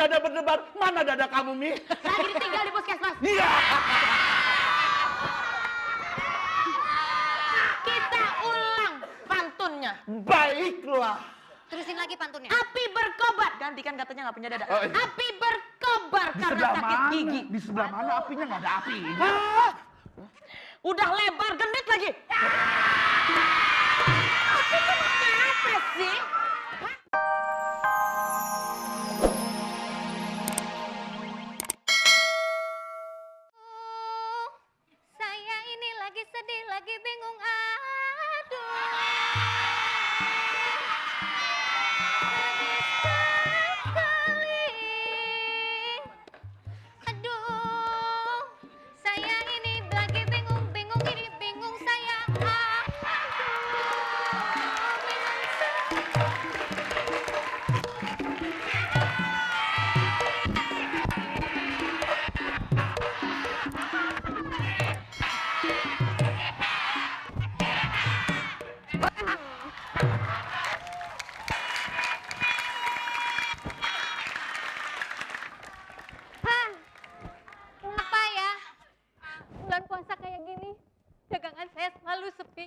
dada berdebar. Mana dada kamu, Mi? Lagi ditinggal di puskesmas. Iya. Kita ulang pantunnya. Baiklah. Terusin lagi pantunnya. Api berkobar. Gantikan katanya nggak punya dada. Api berkobar Di karena sebelah sakit mana? gigi. Di sebelah mana apinya nggak ada api? Udah lebar genit lagi. Api itu apa sih? Saya ini lagi sedih, lagi bingung. Aduh. Sekali. Aduh. Saya ini lagi bingung, bingung ini bingung saya. Aduh. Bingung Kenapa ya? Bulan puasa kayak gini, dagangan saya selalu sepi.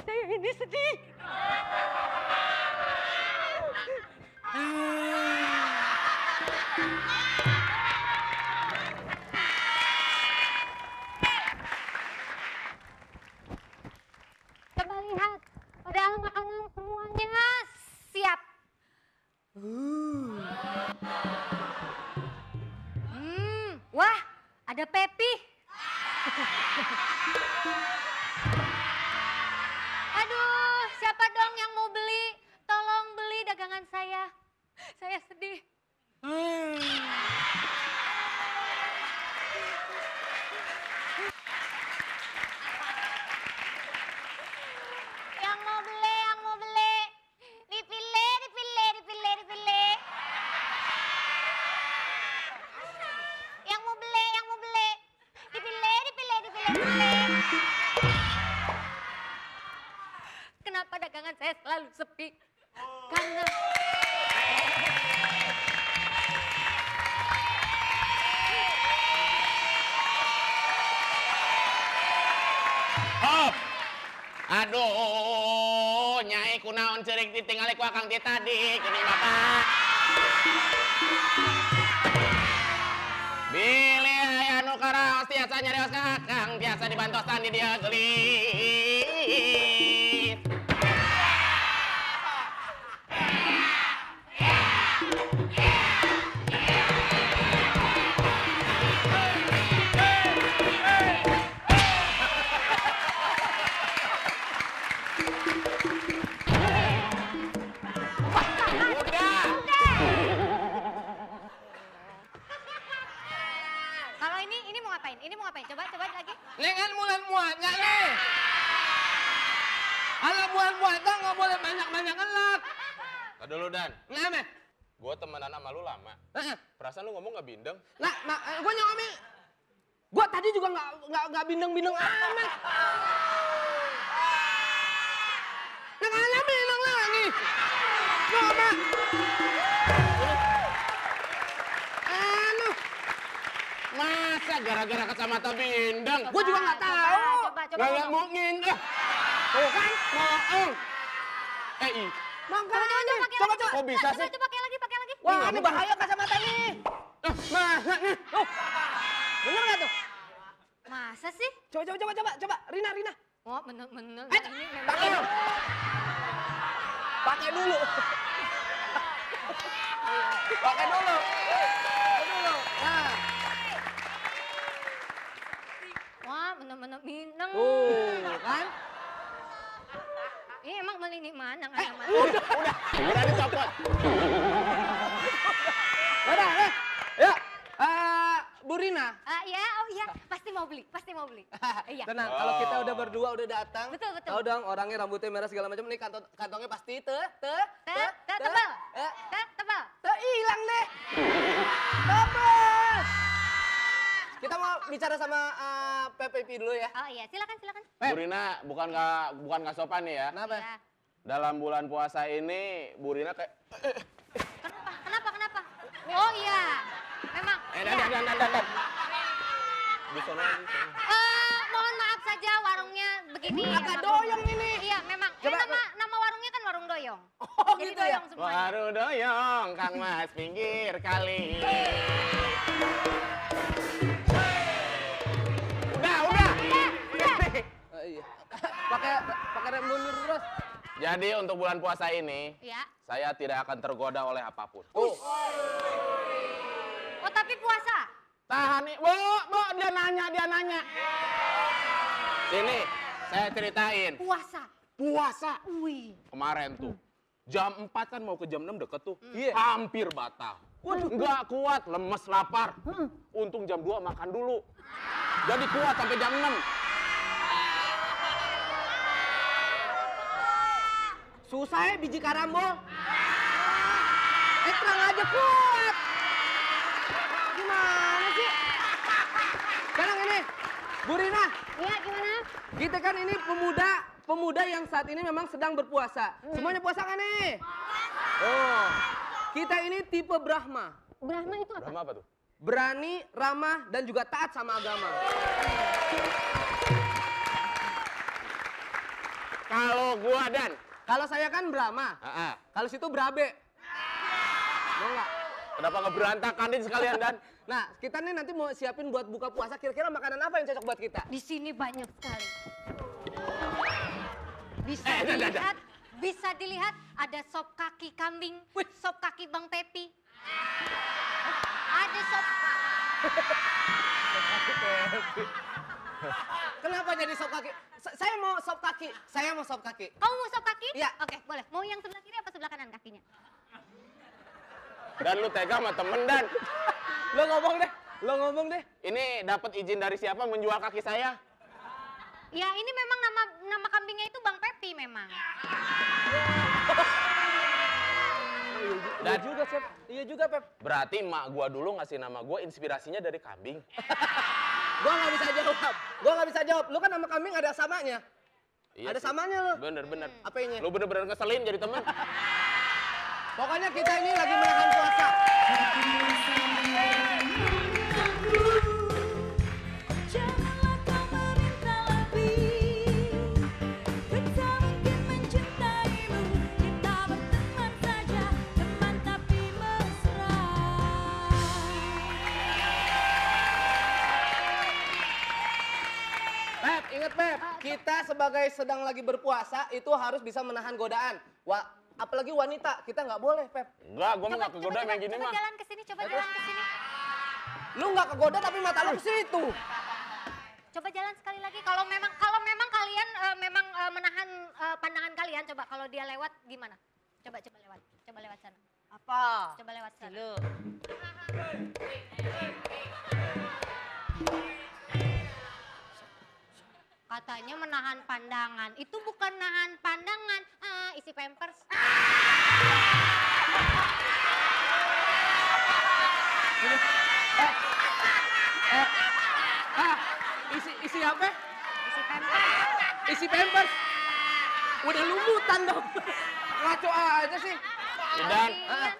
Saya ini sedih. Coba lihat, padahal makanan semuanya siap. Wah, ada Pepi. Aduh, siapa dong yang mau beli? Tolong beli dagangan saya. Saya sedih. Yang mau beli, yang mau beli. Dipilih, dipilih, dipilih, dipilih. Yang mau beli, yang mau beli. Dipilih, dipilih, dipilih, dipilih. Kenapa dagangan saya selalu sepi? Karena Hop. Aduh, nyai kunaon ceurik ditinggali ku akang ti tadi, gini Bapak. Bilih aya nu karaos tiasa nyarios ka akang, tiasa dibantosan di dia gelis. Udah. kalau ini mau ngapain? Ini mau ngapain? Coba lagi. Lengan bulan muatnya nih. Alah bulan muatnya nggak boleh banyak elak. Tadi dulu Dan, Nah, meh. gua temenan sama lu lama. Perasaan lu ngomong gak bindeng. Nah, gue nyokami. Gue tadi juga nggak bindeng-bindeng amat. Yang alam bilang lagi. Coba. Anu, Masa gara-gara kacamata bindeng? gue juga nggak tahu. Coba. Gak mungkin. Tuh kan, bohong. Ih, Makanya, Coba. kok bisa sih? Coba pakai lagi. Wah, ini bahaya kacamata nih. masa nih? Bener nggak tuh? Masa sih? Coba. Rina. Oh, bener. Ini Pakai. memang. Pakai dulu. Pakai dulu. Nah. Wah, bener-bener minang. Kan? Ini emang beli di mana? Nggak yang mana? Udah dicopot. Udah. Ya. Bu Rina. Ya, oh iya, pasti mau beli. Iya. Tenang, kalau kita udah berdua udah datang. Betul. Tahu dong orangnya rambutnya merah segala macam. Nih kantongnya pasti Tebal. hilang deh. Tebal. Kita mau bicara sama PPP dulu ya. Oh iya, silakan. Bu Rina, bukan nggak sopan nih ya. Kenapa? Iya. Dalam bulan puasa ini, Bu Rina kayak... Kenapa? Oh iya, memang. Dan. Di sana. Mohon maaf saja warungnya begini. Agak doyong ini. Iya, memang. Coba, Nama warungnya kan warung doyong. Oh Jadi gitu ya? doyong semuanya. Baru doyong, Kang Mas pinggir kali. Udah. Iya. Pakai rem mundur terus. Jadi untuk bulan puasa ini, Iya. saya tidak akan tergoda oleh apapun. Oh, tapi puasa. Tahan nih, Bu, dia nanya. Sini, saya ceritain. Puasa. Wih. Kemarin tuh, jam 4 kan mau ke jam 6 deket tuh. Iya. Hampir batal. Waduh, nggak kuat, lemes, lapar. Untung jam 2 makan dulu. Jadi kuat sampai jam 6. Susah ya biji karambol. Terang aja kuat. Gimana sih? Sekarang ini, Bu Rina, Iya, gimana? kita kan ini pemuda yang saat ini memang sedang berpuasa. Semuanya puasa kan nih? Oh, kita ini tipe Brahma. Brahma itu apa? Brahma apa tuh? Berani, ramah, dan juga taat sama agama. Kalau gua Dan. Kalau saya kan Brahma, kalau situ Brabe. Mau nggak? Kenapa ngeberantakan sekalian Dan? Nah, kita nih nanti mau siapin buat buka puasa. Kira-kira makanan apa yang cocok buat kita? Di sini banyak sekali. Dan. Bisa dilihat ada sop kaki kambing, sop kaki Bang Pepi. Ada sop. Kenapa jadi sop kaki? Saya mau sop kaki. Kamu mau sop kaki? Iya. Oke, boleh. Mau yang sebelah kiri apa sebelah kanan kakinya? Dan lu tega sama temen Dan. Lo ngomong deh. Ini dapat izin dari siapa menjual kaki saya? Ya, ini memang nama kambingnya itu Bang Pepi memang. Iya juga, Pep. Iya juga, Pep. Berarti emak gua dulu ngasih nama gua inspirasinya dari kambing. Gua nggak bisa jawab. Lu kan nama kambing ada samanya. Iya Ada sih. samanya lo. Bener. Apa ini? Lu bener-bener ngeselin jadi temen. Pokoknya kita ini lagi menahan puasa. Janganlah kau meminta lebih, ku tak mungkin mencintaimu. Kita berteman saja, teman tapi mesra. Pep, inget Pep, kita sebagai sedang lagi berpuasa itu harus bisa menahan godaan. Apalagi wanita, kita nggak boleh, Pep. Enggak, gua mah gak kegoda yang gini coba mah. jalan ke sini, coba jalan ke sini. Lu nggak kegoda tapi mata lu ke situ. Coba jalan sekali lagi. Kalau memang kalian menahan pandangan kalian, coba kalau dia lewat gimana? Coba lewat sana. Apa? Coba lewat sana. Dulu. Katanya menahan pandangan. Itu bukan nahan pandangan. Isi pampers. Isi apa? Isi pampers. Isi pampers. Udah lumutan dong. Ngaco aja sih. Dan, Kalian,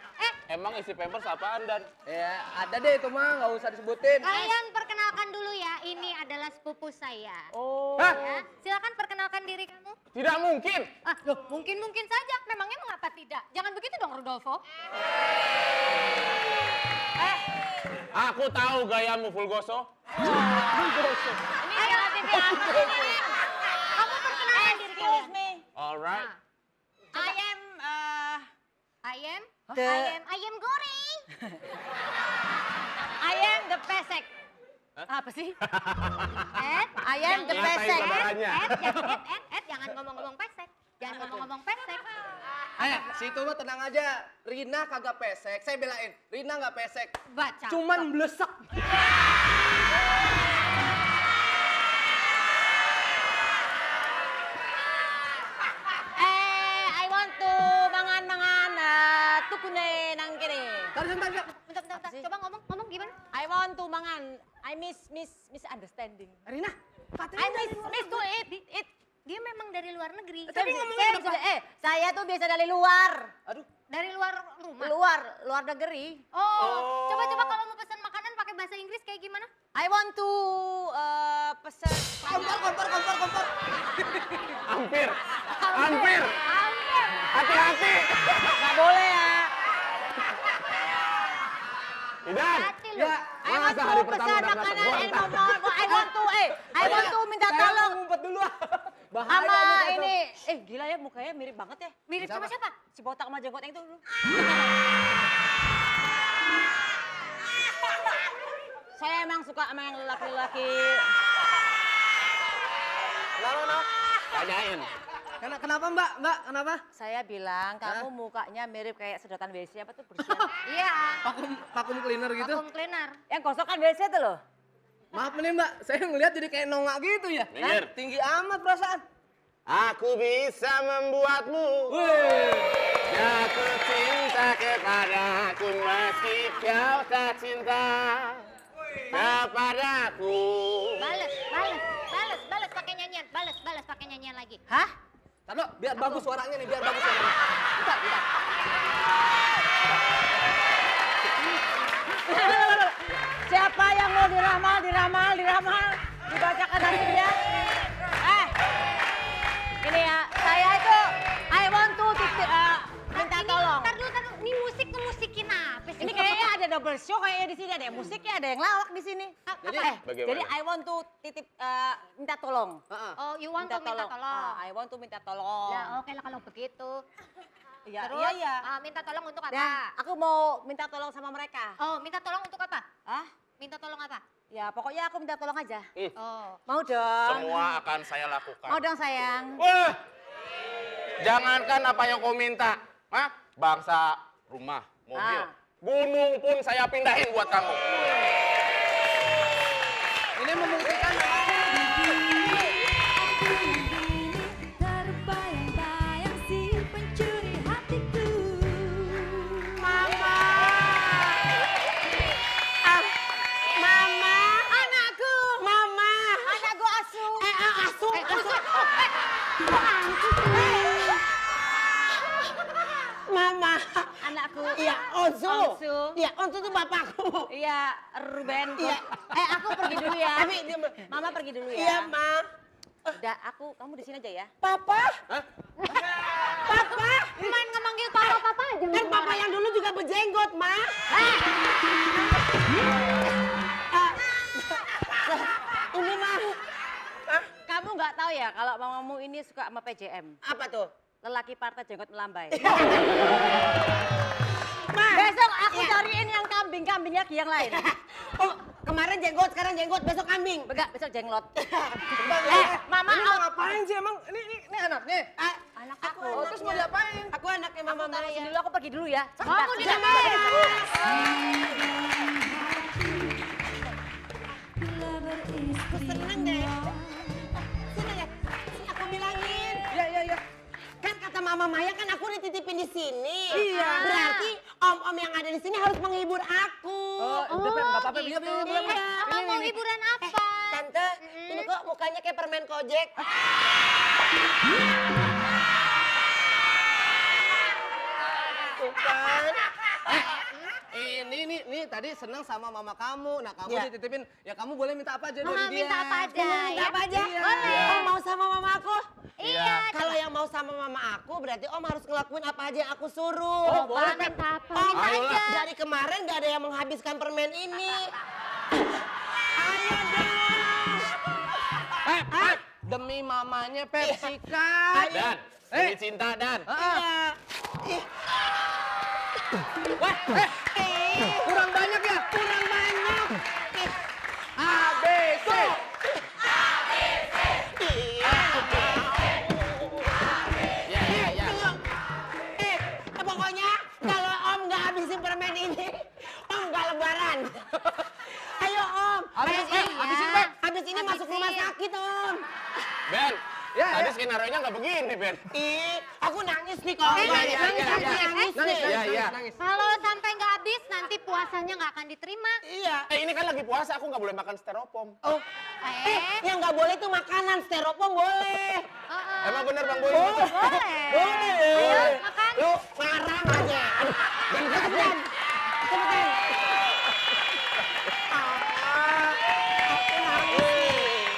emang isi pampers apaan Dan? Ya, ada deh itu mah, nggak usah disebutin. kalian perkenalkan dulu ya. Ini adalah sepupu saya. Oh. Ya, silakan perkenalkan diri kamu. Tidak mungkin. Loh, mungkin saja. Memangnya mengapa tidak? Jangan begitu dong, Rudolfo. Aku tahu gayamu Fulgoso. Ini adalah TV apa? Kamu perkenalkan diri kalian. Excuse me. Alright. I am I am goreng. I am the pesek. Apa sih? I am the Ngatain pesek. saudaranya. Jangan ngomong-ngomong pesek. Jangan ngomong-ngomong pesek. Situ mah tenang aja. Rina kagak pesek. Saya belain. Rina nggak pesek. Baca. Cuman blesek. I want to mangan tukune nang kene. Bentar. Bentar. Coba ngomong gimana? I want to mangan. I misunderstanding. Rina, I miss to eat. Dia memang memang dari luar negeri. Tadi saya tuh biasa dari luar. Aduh. Dari luar rumah. Luar negeri. Oh, coba-coba kalau mau pesan makanan pakai bahasa Inggris kayak gimana? I want to pesan. Kompor. Hampir. Hampir. Hati-hati. Nggak boleh ya. Idan. Hati lu. Ya, I want Masa to hari pertama pesan udah makanan nggak and sebuah? I want to minta Saya tolong. ngumpet dulu ah. Bahaya Sama nih, ini, gila ya mukanya mirip banget ya. Mirip sama siapa? Si botak sama jenggot yang itu dulu. Saya emang suka sama yang laki-laki. Kenapa? Tanyain. Kenapa Mbak? Kenapa? Saya bilang kamu mukanya mirip kayak sedotan WC apa tuh bersihan. Iya. Vakum cleaner gitu? Vacuum cleaner. Yang gosokkan WC tuh loh. Maaf nih Mbak, saya ngeliat jadi kayak nongak gitu ya. Minggir. Tinggi amat perasaan. Aku bisa membuatmu jatuh cinta kepadaku meski kau tak cinta kepadaku. Balas pakai nyanyian. Balas pakai nyanyian lagi. Hah? Tadi biar bagus suaranya nih, biar bagus suaranya. Bentar. Siapa yang mau diramal? Dibacakan nanti ya. Ini ya, saya itu I want to minta tolong. Ntar dulu. Ini musik ngemusikin apa sih? Ini kayaknya ada double show kayaknya di sini ada yang musiknya, ada yang lawak di sini. Bagaimana? Jadi I want to titip minta tolong. Oh, you want to minta tolong. I want to minta tolong. Ya, oke lah kalau begitu. Iya, Terus, iya. minta tolong untuk apa? Ya, aku mau minta tolong sama mereka. Oh, minta tolong untuk apa? Hah? Minta tolong apa? Ya, pokoknya aku minta tolong aja. Oh. Mau dong. Semua akan saya lakukan. Mau dong sayang. Wah, jangankan apa yang kau minta, bangsa, rumah, mobil, gunung pun saya pindahin buat kamu. Ini membuktikan Terbayang-bayang si pencuri hatiku. Mama, anakku. Mama, anakku asu. Asu. Mama, anakku. Iya, Onsu. Iya, Onsu itu bapakku. Iya, Ruben. Iya. Aku pergi dulu ya. Mama pergi dulu ya. Iya, Ma. Udah, kamu di sini aja ya. Papa? Papa? Main ngemanggil papa aja. Kan papa yang dulu juga berjenggot, Ma. Ini, Ma. Kamu nggak tahu ya kalau mamamu ini suka sama PJM? Apa tuh? Lelaki partai jenggot melambai. Besok aku cariin yang kambing-kambingnya yang lain. Oh, kemarin jenggot, sekarang jenggot, besok kambing. Enggak, besok jenglot. Mama, ini mau ngapain sih emang? Ini anaknya. anak aku. Oh, terus mau diapain? Aku anaknya Mama Maya. Dulu aku pergi dulu ya. Kamu di mana? Aku seneng deh. Seneng ya? Sini aku bilangin. Iya. Kan kata Mama Maya kan aku dititipin di sini. Iya. Berarti om-om yang ada di sini harus menghibur aku. Oh, udah Pep, enggak apa-apa. gitu. Iya. Apa mau hiburan apa? Tante, ini kok mukanya kayak permen kojek. Bukan. Ini tadi seneng sama mama kamu. Nah, kamu Iya. dititipin, ya kamu boleh minta apa aja dari Mama dia. minta apa aja. Minta Ya? apa aja? Iya. Boleh. Om mau sama mama aku? Iya. Kalau yang mau sama mama aku berarti om harus ngelakuin apa aja yang aku suruh. Oh, boleh, Apa, minta apa? Om, Ayolah. dari kemarin gak ada yang menghabiskan permen ini. Ayo dong. Pep, demi mamanya Pep, sikat. Dan, demi cinta, Dan. Iya. Wah, kurang banyak ya? Kurang banyak. A, B, C. Ya. Pokoknya kalau om nggak habisin permen ini, om nggak lebaran. Ayo om. Habisin, Pep. Habis ini masuk rumah sakit om. Ben, Ya, tadi ya. skenario-nya nggak begini, Ben. Ih, aku nangis nih kalau Iya, nangis. iya, Nangis, iya, aku iya. nangis nih. Iya. Nangis. Kalau sampai nggak habis, nanti puasanya nggak akan diterima. Iya. Ini kan lagi puasa, aku nggak boleh makan styrofoam. Oh. Yang nggak boleh tuh makanan, styrofoam boleh. Emang bener Bang Boy? Boleh. Ayo, makan. Lu ngarang aja. Dan cepetan. Cepetan. Aku nangis.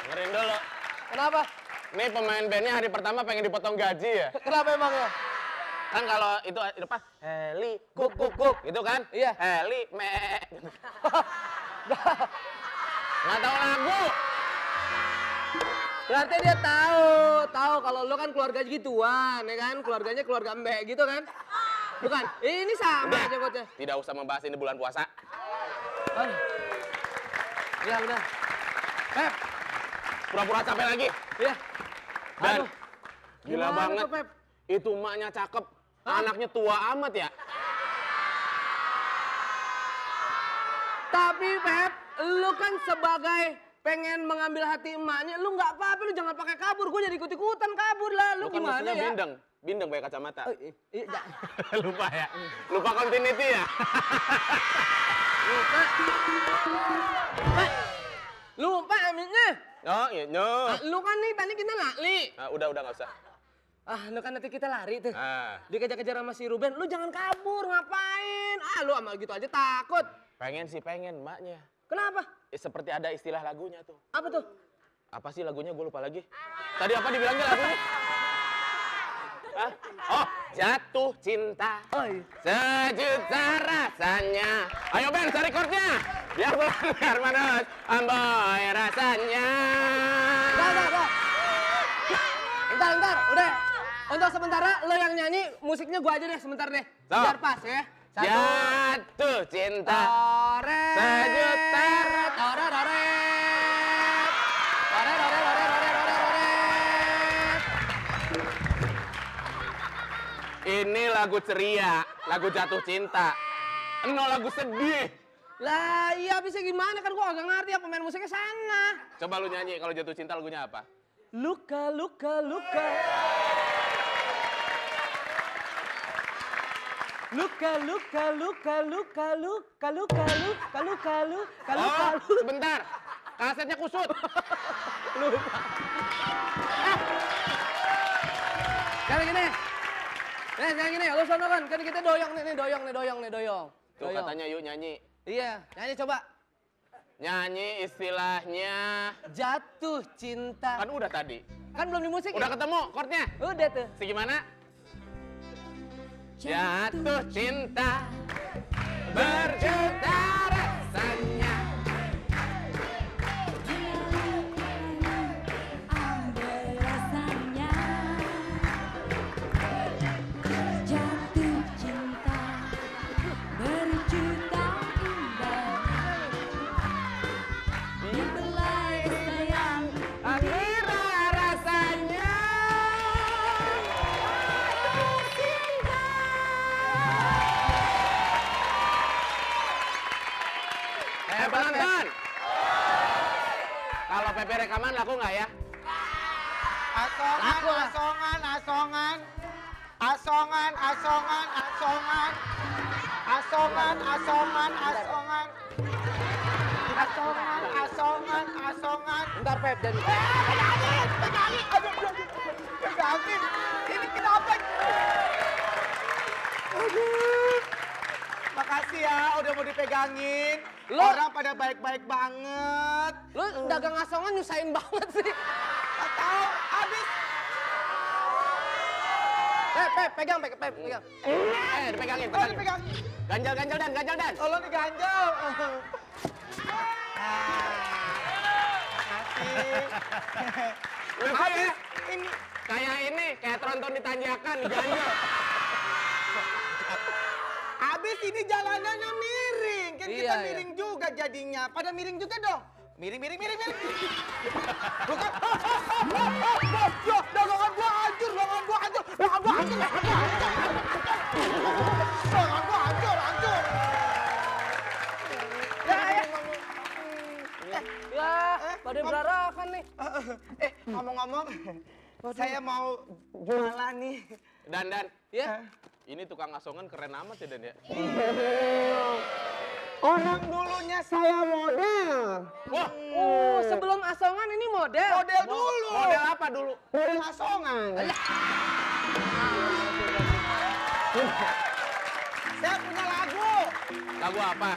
Dengerin dulu. Kenapa? Nih pemain bandnya hari pertama pengen dipotong gaji ya. Kenapa emang ya? Kan kalau itu apa? Heli, kuk, kuk, kuk. Gitu kan? Iya. Heli, me. Nggak tahu lagu. Berarti dia tahu kalau lo kan keluarga gituan, ya kan? Keluarganya keluarga mbak gitu kan? Bukan? Ini sama Udah. aja kotnya. Tidak usah membahas ini bulan puasa. Aduh. Ya udah. Pep. Pura-pura capek lagi. Iya. Dan Aduh. gila Gimana banget. tuh, Pep? Itu emaknya cakep. Anaknya tua amat ya. Tapi Pep, lu kan sebagai pengen mengambil hati emaknya, lu nggak apa-apa, lu jangan pakai kabur. Gue jadi ikut-ikutan kabur lah. Lu Lu kan gimana mestinya ya? bindeng. Bindeng pakai kacamata. Iya, Lupa ya? Lupa continuity ya? lupa. Lupa aminnya. Oh, iya, no. Lu kan nih tadi kita lari. Nah, udah nggak usah. Lu kan nanti kita lari tuh. Nah, Dikejar-kejar sama si Ruben, lu jangan kabur, ngapain? Lu sama gitu aja takut. pengen emaknya. Kenapa? Seperti ada istilah lagunya tuh. Apa tuh? Apa sih lagunya? Gue lupa lagi. Tadi apa dibilangnya lagunya? Hah? Oh, jatuh cinta. Oh iya. Sejuta rasanya. Ayo Ben, cari chordnya. Biar biar manis. Amboy rasanya. Dah. Bentar, udah. Untuk sementara lo yang nyanyi, musiknya gua aja deh sebentar deh. So. Biar pas ya. Jatuh cinta. Tore. Sejuta. Tore. Ini lagu ceria, lagu jatuh cinta. Eno lagu sedih. Lah iya bisa gimana kan gua agak ngerti ya pemain musiknya sana. Coba lu nyanyi kalau jatuh cinta lagunya apa? Luka. Oh, sebentar. Kasetnya kusut. Jangan gini. Jangan gini, lu sono kan kita doyong nih, doyong. Tuh katanya yuk nyanyi. Iya, nyanyi coba. Nyanyi istilahnya. Jatuh cinta. Kan udah tadi. Kan belum di musik Udah ya? ketemu chordnya. Udah tuh. Si gimana? Jatuh cinta. Berjuta rasanya. Ambil rasanya jatuh cinta berjuta indah dibelai sayang Akhirnya rasanya. Penonton. Kalau Pepe rekaman laku nggak ya? Asongan. Bentar Pep, jadi. Pegangin. Ini kenapa? Makasih ya udah mau dipegangin. Orang pada baik-baik banget. Lu dagang asongan nyusahin banget sih. Gak tahu, habis. Pep, pegang. Dipegangin. Oh, dipegangin. Ganjal dan. Tolong diganjel. Lucu Habis. ya? Ini. Kayak tronton di tanjakan, diganjel. Habis ini jalanannya miring. Kan kita Iya, miring juga jadinya. Pada miring juga dong. Miring. Bukan. Ya, dagangan gua hancur. Dagangan gua hancur. Ya, pada berarakan nih. Ngomong-ngomong, saya mau jualan nih. Dan. Ya. Ini tukang asongan keren amat ya Dan ya. Orang dulunya saya model. Wah, Oh, sebelum asongan ini model. Model dulu. model apa dulu? Model asongan. Saya punya lagu. Lagu apa?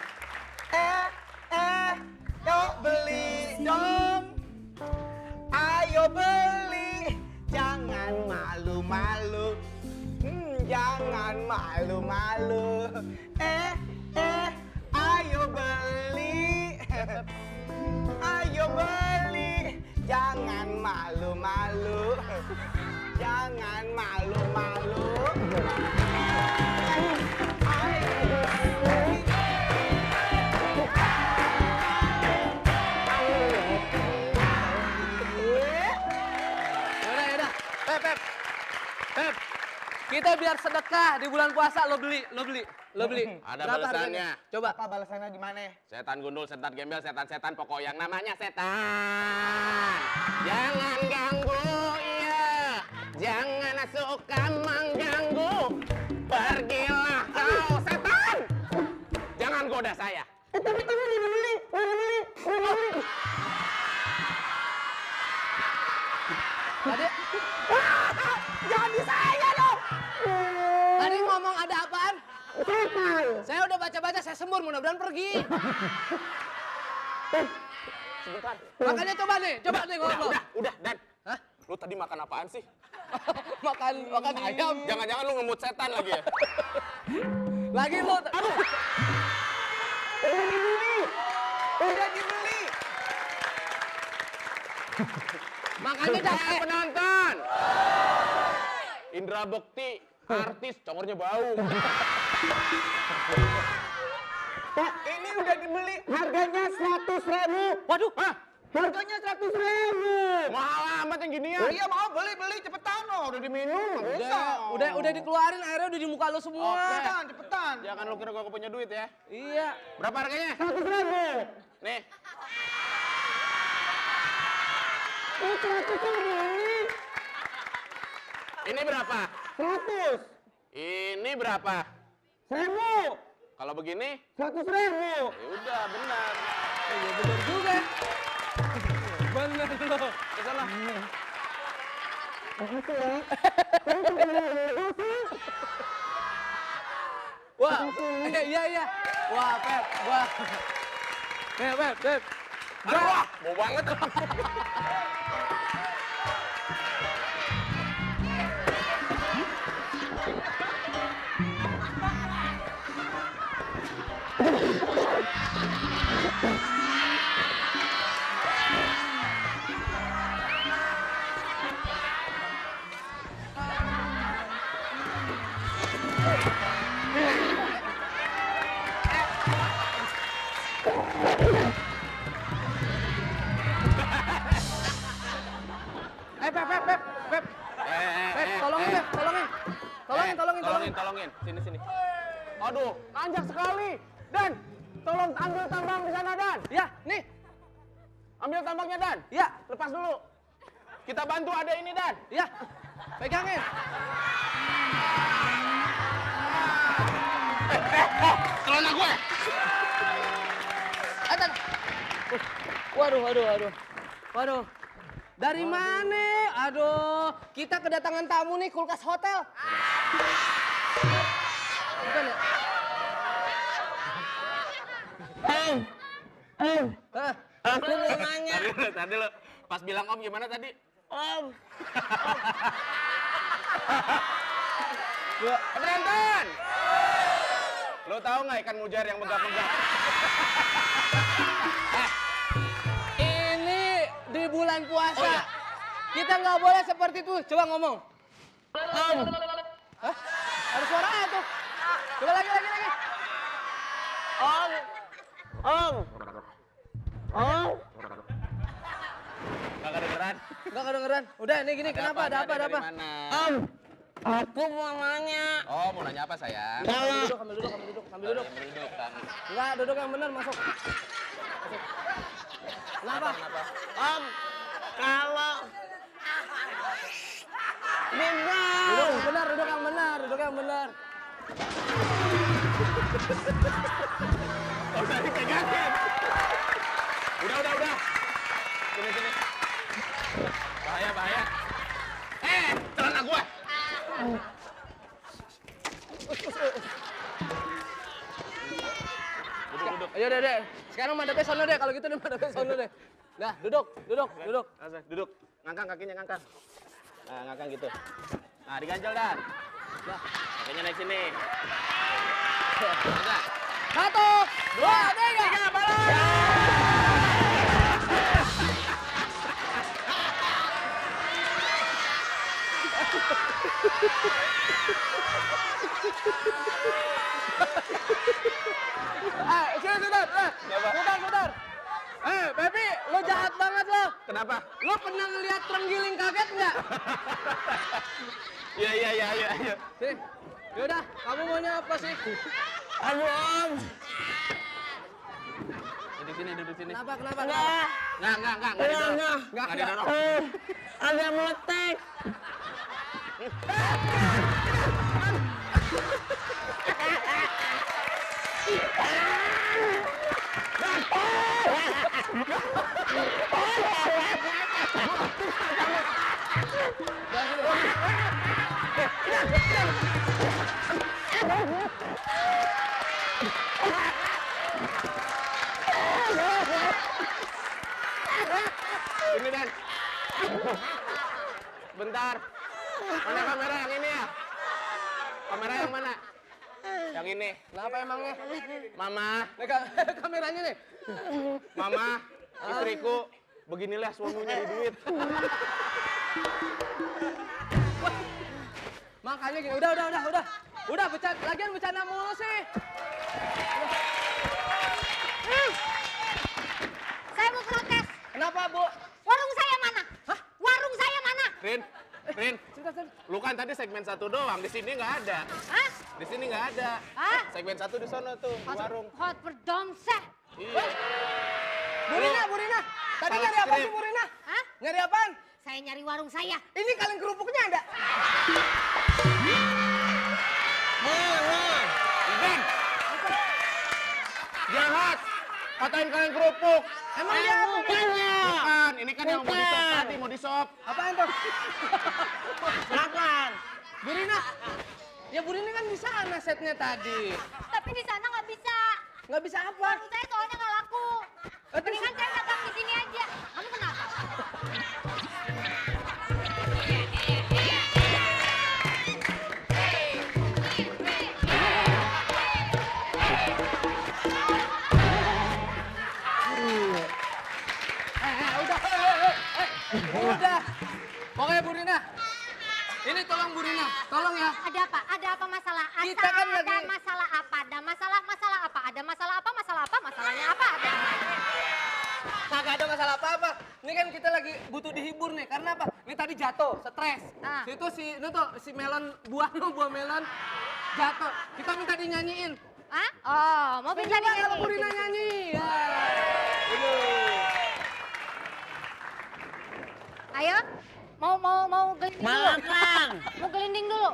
Yuk beli dong. Ayo beli. Jangan malu-malu. Jangan malu-malu. Ayo beli. Ayo beli. Jangan malu-malu. Jangan malu-malu. Ayo beli. Yaudah. Pep. Kita biar sedekah di bulan puasa lo beli. Ada Berapa balasannya. harganya? Coba. Apa balasannya gimana? Setan gundul, setan gembel, setan-setan, pokok yang namanya setan. Jangan ganggu, iya. Jangan suka mengganggu. Pergilah kau setan. Jangan goda saya. Tapi udah beli. Tadi, Jadi saya dong. tadi ngomong ada apaan? Setan. Saya udah baca-baca, saya sembur, mudah-mudahan pergi. Sebentar. Makanya coba nih ngomong. Udah, Dan. Hah? Lu tadi makan apaan sih? makan ayam. Jangan-jangan lu ngemut setan lagi ya? Lagi lu. Aduh. Udah dibeli. Makanya jangan Penonton. Indra Bekti, artis, congornya bau. Ini udah dibeli. Harganya 100.000. Waduh, hah? Harganya 100.000. Mahal amat yang ginian. Iya mau beli cepetan loh. Udah diminum. Nggak bisa. Udah dikeluarin airnya udah di muka lu semua. Cepetan. Jangan lu kira gua punya duit ya. Iya. Berapa harganya? 100.000. Nih. Ini berapa? 100. Ini berapa? 1.000. Kalau begini, 100.000. ya udah benar. Iya bener juga. Bener lo. Kesana. Makasih ya. Wah, iya. Wah, Pep, wah. Pep. Aduh, wah, mau banget. Pep, tolongin. Tolongin. Sini. Aduh, nanjak sekali. Dan, tolong ambil tambang di sana, Dan. Ya, nih. Ambil tambangnya, Dan. Ya, Lepas dulu. Kita bantu ada ini, Dan. ya. Pegangin. Celana gue. Atas. Waduh. Dari mana? Aduh, kita kedatangan tamu nih, kulkas hotel. Bukan ya? Aku mau nanya. Tadi lo pas bilang Om gimana tadi? Om. Penonton. Lo tahu nggak ikan mujair yang megap-megap? Ini di bulan puasa. Kita nggak boleh seperti itu. Coba ngomong. Hah? Ada suaranya tuh. Coba lagi. Om. Nggak kedengeran. Udah, ini gini. Kenapa? Ada apa? Dari mana? Aku mau nanya. Oh, mau nanya apa sayang? Sambil duduk. Duduk kan. Enggak, duduk yang benar, masuk. Kenapa? Om. Kalau Duduk yang benar. Gak usah dipegangin. Udah. Sini. Bahaya. Celana gua. Duduk. Ayo deh. Sekarang madepnya sono deh. Kalau gitu madepnya sono deh. Nah, duduk. Duduk. Ngangkang kakinya, ngangkang. Nah, ngangkang gitu. Nah, diganjel dah. Nah, kakinya naik sini. Udah. 1, 2, 3, balon! Sini, bentar. Baby, lo jahat banget lo. Kenapa? Lo pernah ngeliat terenggiling kaget nggak? Iya. Sini. Yaudah, kamu maunya apa sih? Aduh, Om. Duduk sini. Kenapa? Enggak. Enggak didorong. Enggak didorong. Ada meletek. Ini Dan. Bentar. Mana kamera yang ini ya? Kamera yang mana? Yang ini. Kenapa emangnya? Mama, Nih, kameranya nih. Mama, istriku, beginilah suami nyari duit. Makanya gini, udah. Udah, lagian bercanda mulu sih. Saya mau protes. Kenapa, Bu? Warung saya mana? Hah? Warung saya mana? Rin, lu kan tadi segmen 1 doang, di sini nggak ada. Hah? Di sini nggak ada. Hah? Segmen 1 di sono tuh, di warung. Hot berdomseh. Iya. Bu Rina. Tadi Salah nyari apa skrip. sih, Bu Rina? Hah? Nyari apaan? Saya nyari warung saya. Ini kaleng kerupuknya ada. Ben! Jahat! Katain kalian kerupuk. Emang dia apa? Bukan, ini kan yang mau di-sop tadi, mau di-sop. Apaan tuh? Makan. Bu Rina. Ya Bu Rina kan di sana setnya tadi. Tapi di sana nggak bisa. Nggak bisa apa? Warung saya soalnya nggak laku. terus- Mendingan saya datang di sini aja. Kamu kenapa? Udah. Pokoknya Bu Rina. Ini tolong Bu Rina. Tolong ya. Ada apa? Ada apa masalah? Kita kan ada lagi- masalah apa? Ada masalah apa? Ada masalah apa? Masalahnya apa? Ada. Kagak ada masalah apa-apa. Ini kan kita lagi butuh dihibur nih. Karena apa? Ini tadi jatuh, stres. Ah. Itu si melon, buah melon jatuh. Kita minta dinyanyiin. Hah? Oh, mau Setuju pindah nggak kalau Bu Rina nyanyi? Ya. Ini. Ayo. Mau gelinding dulu. Makan. Mau gelinding dulu.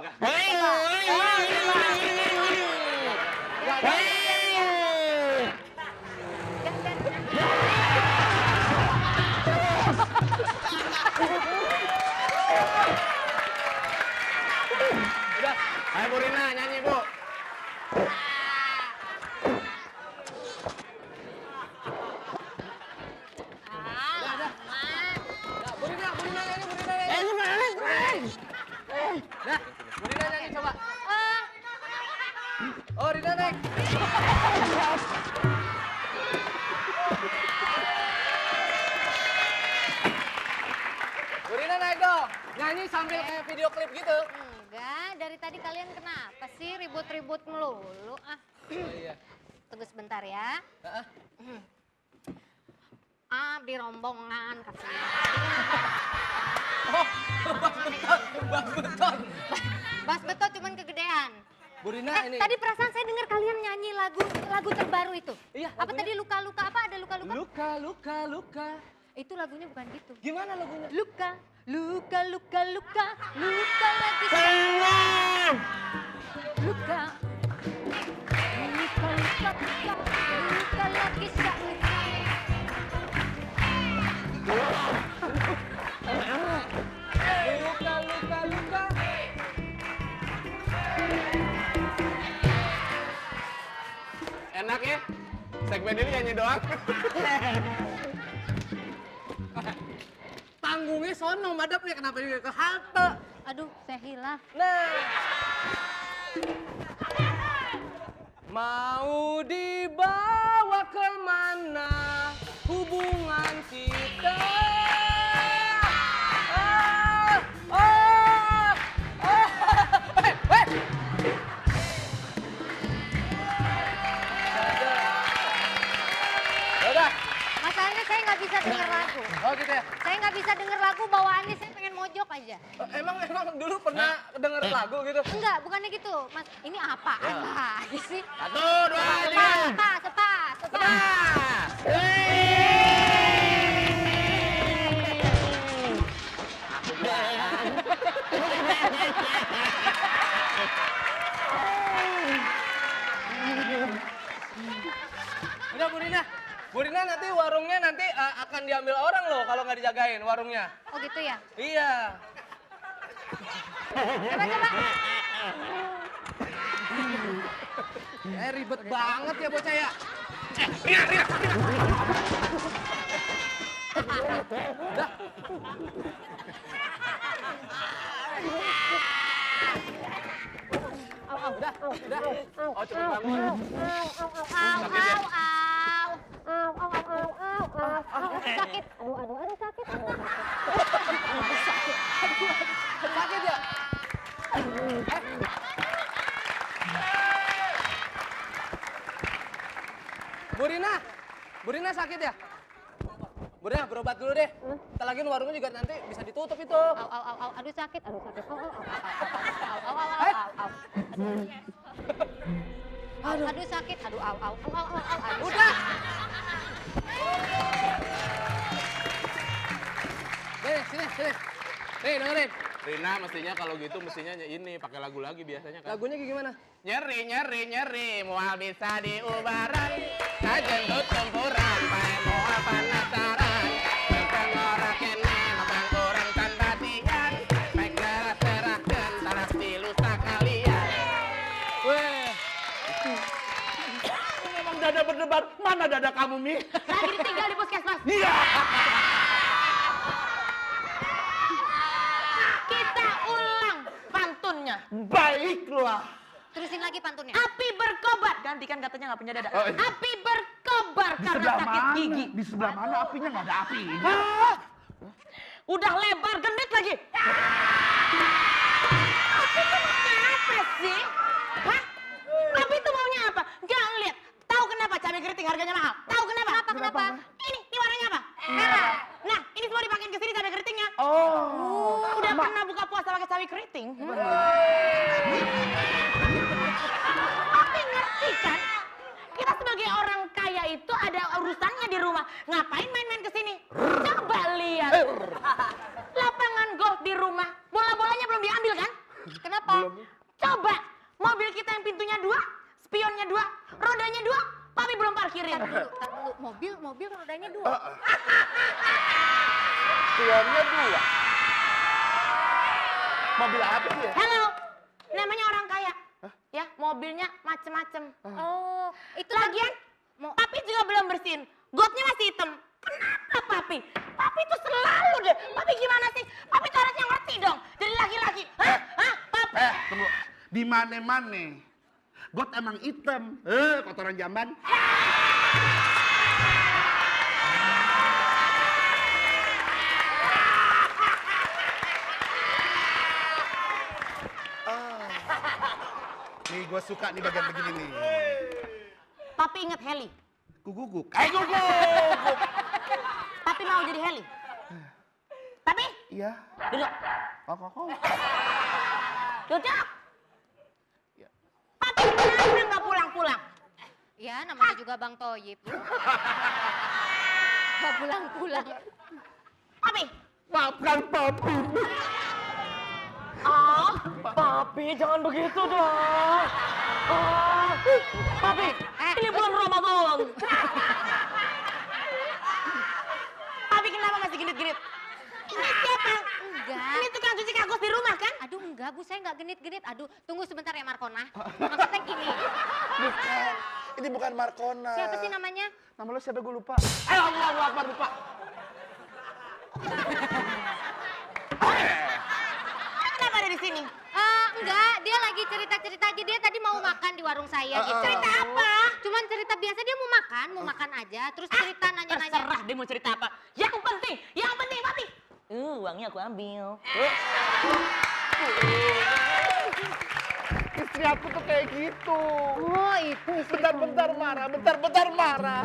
Udah. Ayo Bu Rina, nyanyi Bu. Nah, Bu Rina nyanyi, Bu Rina nyanyi. Nah, Bu Rina nyanyi coba. Oh, Rina naik. Bu Rina naik dong. Nyanyi sambil kayak video klip gitu. Enggak, dari tadi kalian kenapa sih ribut-ribut melulu? Ah, Iya. tunggu sebentar ya. Heeh. Abdi rombongan katanya. Oh, Bas beton. Bas betul cuman kegedean. Bu Rina ini. Tadi perasaan saya dengar kalian nyanyi lagu terbaru itu. Iya, Apa lagunya. tadi luka-luka apa? Ada luka-luka? Luka. Itu lagunya bukan gitu. Gimana lagunya? Luka lagi. Luka. Jack Band ini nyanyi doang. Panggungnya sono, madepnya kenapa dia ke halte? Aduh, saya hilaf. Nah. Mau dibawa kemana hubungan kita? Udah. Masalahnya saya nggak bisa denger lagu. Oh gitu ya. Saya nggak bisa denger lagu bawaannya, saya pengen mojok aja. Emang dulu pernah denger lagu gitu? Enggak, bukannya gitu. Mas, ini apaan lagi sih? 1, 2, 3. Sepas. Udah Bu Rina nanti warungnya nanti akan diambil orang loh kalau nggak dijagain warungnya. Oh gitu ya? Iya. Coba. Ribet banget ya bocah ya. Udah. Udah. Oh, cepet bangun. Sakit. Aduh, sakit. Sakit ya? Bu Rina sakit ya? Bu Rina berobat dulu deh. Ntar lagi warungnya juga nanti bisa ditutup itu. Aduh sakit. Aduh sakit. Aduh. Udah. Sini. Nih dengerin. Rina mestinya kalau gitu mestinya ini pakai lagu lagi biasanya kan. Lagunya kayak gimana? Nyeri, mual bisa diubaran. Kajentut tempuran, pae moal panasaran. Tentang ora kene, mabang orang tanpa tian. Baik serahkan, taras tilu sakalian. Weh. Memang dada berdebar. Mana dada kamu, Mi? Lagi ditinggal di puskesmas. Iya. Kita ulang pantunnya. Baiklah. Terusin lagi pantunnya. Api berkobar. Gantikan katanya nggak punya dada. Oh, iya. Api berkobar Di karena sebelah sakit mana? gigi. Di sebelah mana apinya nggak ada api? Udah lebar gendut lagi. Api itu maunya apa sih? Hah? Api itu maunya apa? Jangan lihat. Tahu kenapa cabai keriting harganya mahal? Tahu kenapa? Kenapa? Ini warnanya apa? Merah. Nah, ini semua dipakein ke sini cabai keritingnya. Oh. Udah pernah buka puasa pakai cabai keriting? Tapi ngerti kan? Kita sebagai orang kaya itu ada urusannya di rumah. Ngapain main-main ke sini? Coba lihat. Lapangan golf di rumah. Bola-bolanya belum diambil kan? Kenapa? Coba. Mobil kita yang pintunya 2, spionnya 2, rodanya 2, tapi belum parkirin. Tar dulu. Mobil rodanya 2. Spionnya 2. Mobil apa sih ya? Halo. Namanya orang kaya. Ya, mobilnya macem-macem. Oh, itu Lagian, Papi juga belum bersihin. Gotnya masih hitam. Kenapa Papi? Papi tuh selalu deh. Papi gimana sih? Papi tuh harusnya ngerti dong. Jadi laki-laki. Hah? Papi? Tunggu. Di mana-mana. Got emang hitam. Kotoran jamban. Nih gue suka nih bagian begini nih. Papi inget Heli. Guguk. Guguk. Papi mau jadi Heli. Papi? Iya. Duduk. Kok. Duduk. Papi kenapa nggak pulang-pulang? Ya, namanya juga Bang Toyib. Gak pulang-pulang. Papi? Maafkan papi. Oh, Papi jangan begitu dong. Oh, Papi, ini bulan Ramadan. Papi kenapa masih genit-genit? Ini siapa? Enggak. Ini tukang cuci kakus di rumah kan? Aduh enggak Bu, saya enggak genit-genit. Aduh, tunggu sebentar ya Markona. Maksudnya gini. Ini bukan Markona. Siapa sih namanya? Nama lo siapa gue lupa. Allahu Akbar lupa. Kenapa ada di sini? Enggak, dia lagi cerita-cerita aja. Dia tadi mau makan di warung saya gitu. Cerita apa? Cuman cerita biasa, dia mau makan aja. Terus cerita nanya-nanya. Terserah dia mau cerita apa. Yang penting mati. Uangnya aku ambil. Istri aku tuh kayak gitu. Oh, itu istri Bentar-bentar marah, bentar-bentar marah.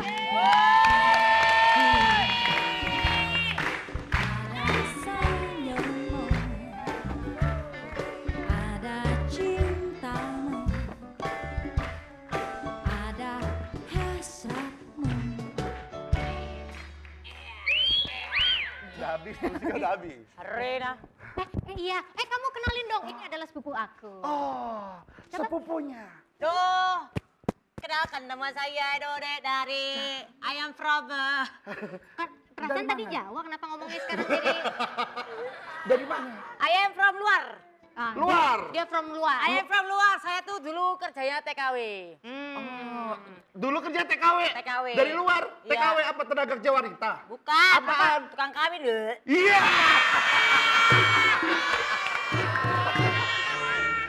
Ada senyummu, ada cintamu, ada hasratmu. Udah habis, musiknya udah habis. Rena. Iya. Kamu kenalin dong. Ini adalah sepupu aku. Oh, sepupunya. Duh, kenalkan nama saya Dode dari I am from Perasaan Dari tadi mana? Jawa, kenapa ngomongnya sekarang jadi... Dari mana? I am from luar. Ah, Luar. Dia from luar. I am from luar. Saya tuh dulu kerjanya TKW. Dulu kerja TKW. TKW. Dari luar. Iya. TKW apa tenaga kerja wanita? Bukan. Apaan? Tukang kawin deh. Iya.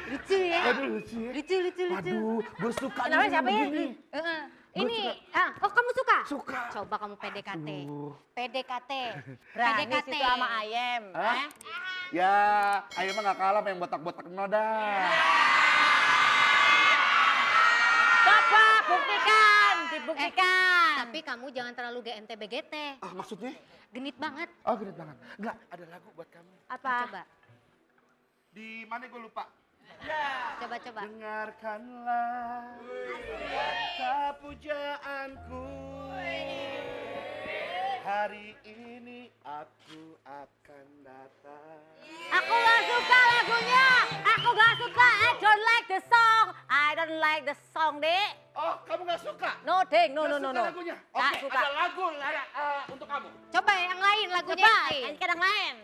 Lucu ya? Aduh lucu ya. Lucu. Waduh, gue suka Kenapa nih siapa ya? begini. Ini, kamu suka? Suka. Coba kamu PDKT. Aduh. PDKT. Berani PDKT. situ sama Ayem. Hah? Ya, ayo mah gak kalah sama yang botak-botak noda. Coba dibuktikan. Tapi kamu jangan terlalu GMT BGT. Ah, maksudnya? Genit banget. Oh, gede banget. Enggak, ada lagu buat kamu. Apa? Coba. Di mana gue lupa. Coba. Dengarkanlah kata pujaanku. Hari ini aku akan datang. Aku gak suka lagunya. Aku gak suka. I don't like the song. I don't like the song, Dek. Oh, kamu gak suka? No, Dek. No. Gak suka lagunya? Oke, Gak suka. ada lagu untuk kamu. Coba yang lain lagunya. Coba, yang lain. nyanyikan yang lain.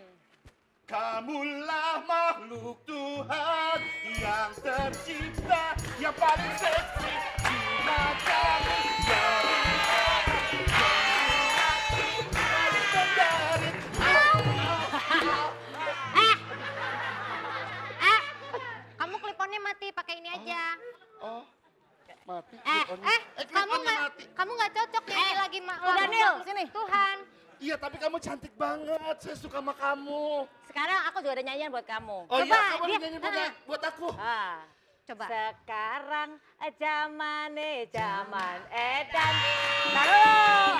Kamulah makhluk Tuhan yang tercipta, yang paling seksi. Cuma kamu yang paling menarik. Kamu kliponnya mati, pakai ini aja. Oh, mati. Kamu nggak cocok nyanyi lagi Daniel, sini. Tuhan. Iya, tapi kamu cantik banget. Saya suka sama kamu. Sekarang aku juga ada nyanyian buat kamu. Oh Coba, iya, kamu dia- nyanyi buat aku. Coba. Sekarang zaman edan. Taruh.